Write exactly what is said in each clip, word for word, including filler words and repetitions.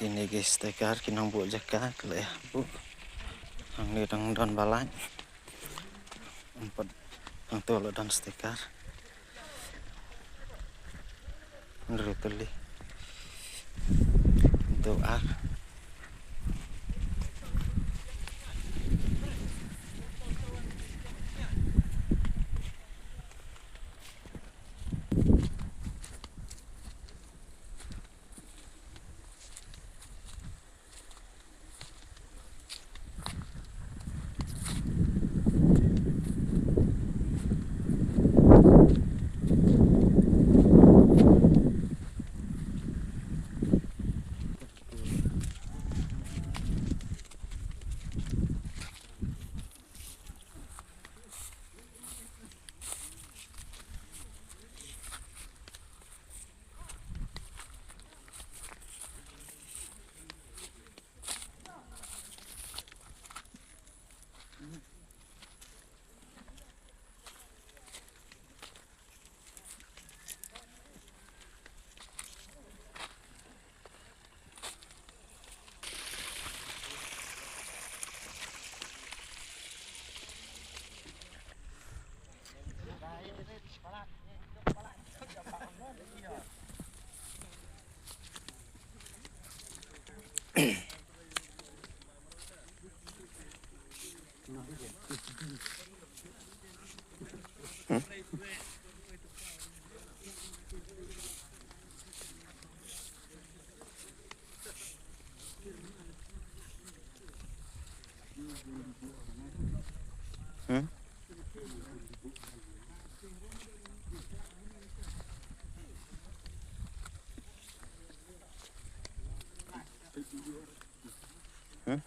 Ine ki sticker ki nongbuh jaka ki la buh. Hangne dang don ba lait. Em pat hangto la don sticker. Hynriew tylli. Hangto ar. Hmm? Hmm?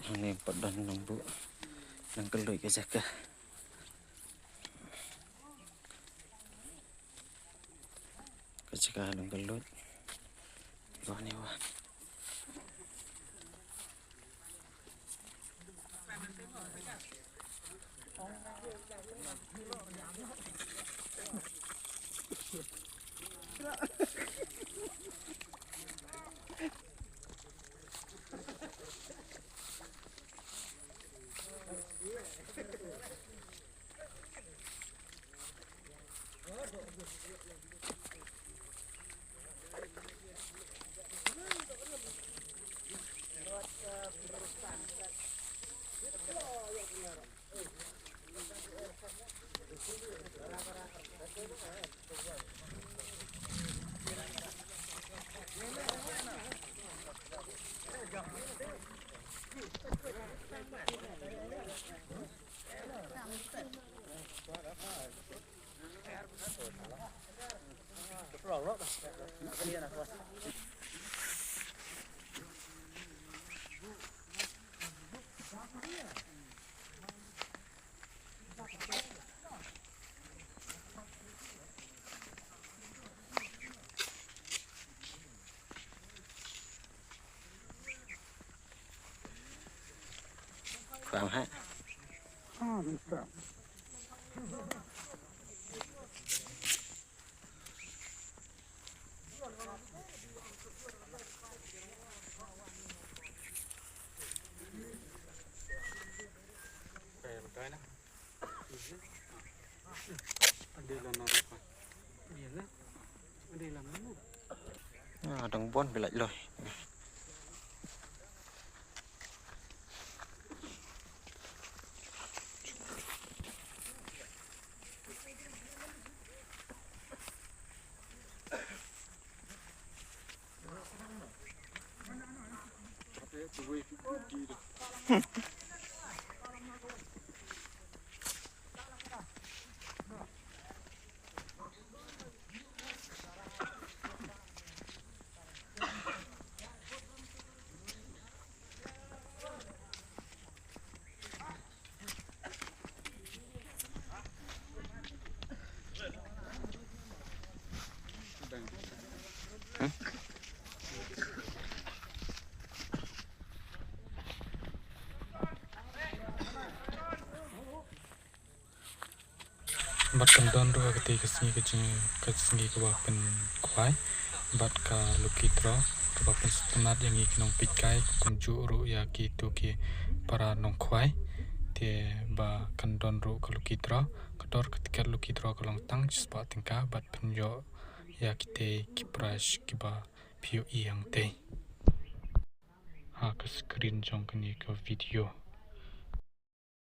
Hangne pat don nongbuh, nongkylluid ka jaka. Ka jaka nongkylluid. Wan ïa wan. Pang ha. Ah, dang bun bilai loi. Bad kan don ruh ha katei ka sngi ka jing, ka sngi kaba pynkhwai bad ka lucky draw kaba pynsngewtynnat ïa ngi ki nongpeitkai, kumjuh ruh ïa kito ki para nongkhwai. Te ba kan don ruh ka lucky draw, ka dor ka tiket lucky draw ka long tang shispah tyngka bad pynïoh ïa kitei ki prize kiba phi ïohi hangtei ha ka screen jong kane ka video.